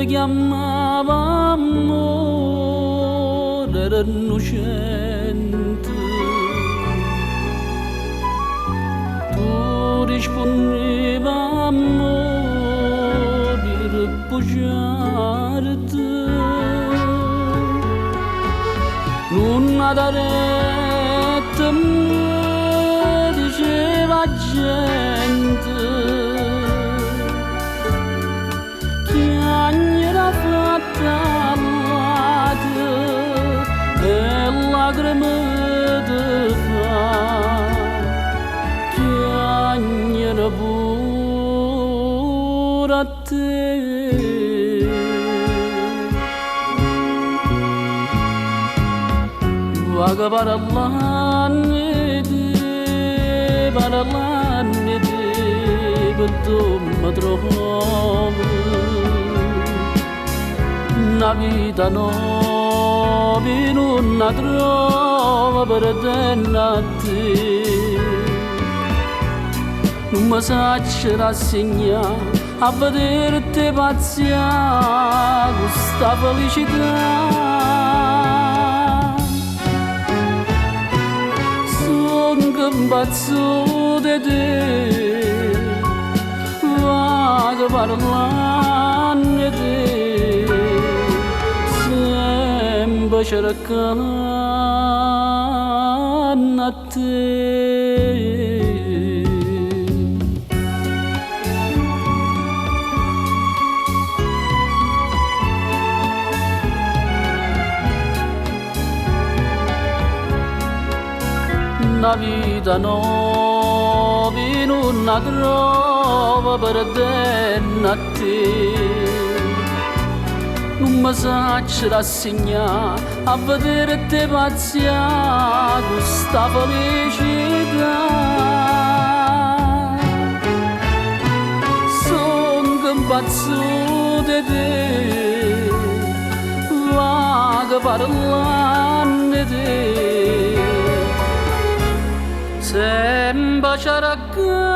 Te chiammavo ammore, ero 'nnucente. Tu rispunnive ammore, ire bugiardo. Nun 'a da' retta, me diceva 'a gente. Chiagnere ha fatto a ll'ate e lacrime te fa chiagnere pure a te. Vaco parlanno 'e te, parlanno 'e te, pe addò me trovo. Na vita nova i' nun 'a trovo perdenno a te. Nun me saccio rassignà a vederte 'e pazzià cu sta felicità. Songo 'mpazzuto 'e te, vaco parlanno 'e te, sempe cercanno a te. Na vita nova i' nun 'a trovo perdenno a te. Nun me saccio rassignà a vederte 'e pazzià cu sta felicità. Songo 'mpazzuto 'e te, vaco parlanno 'e te, sempe cercanno.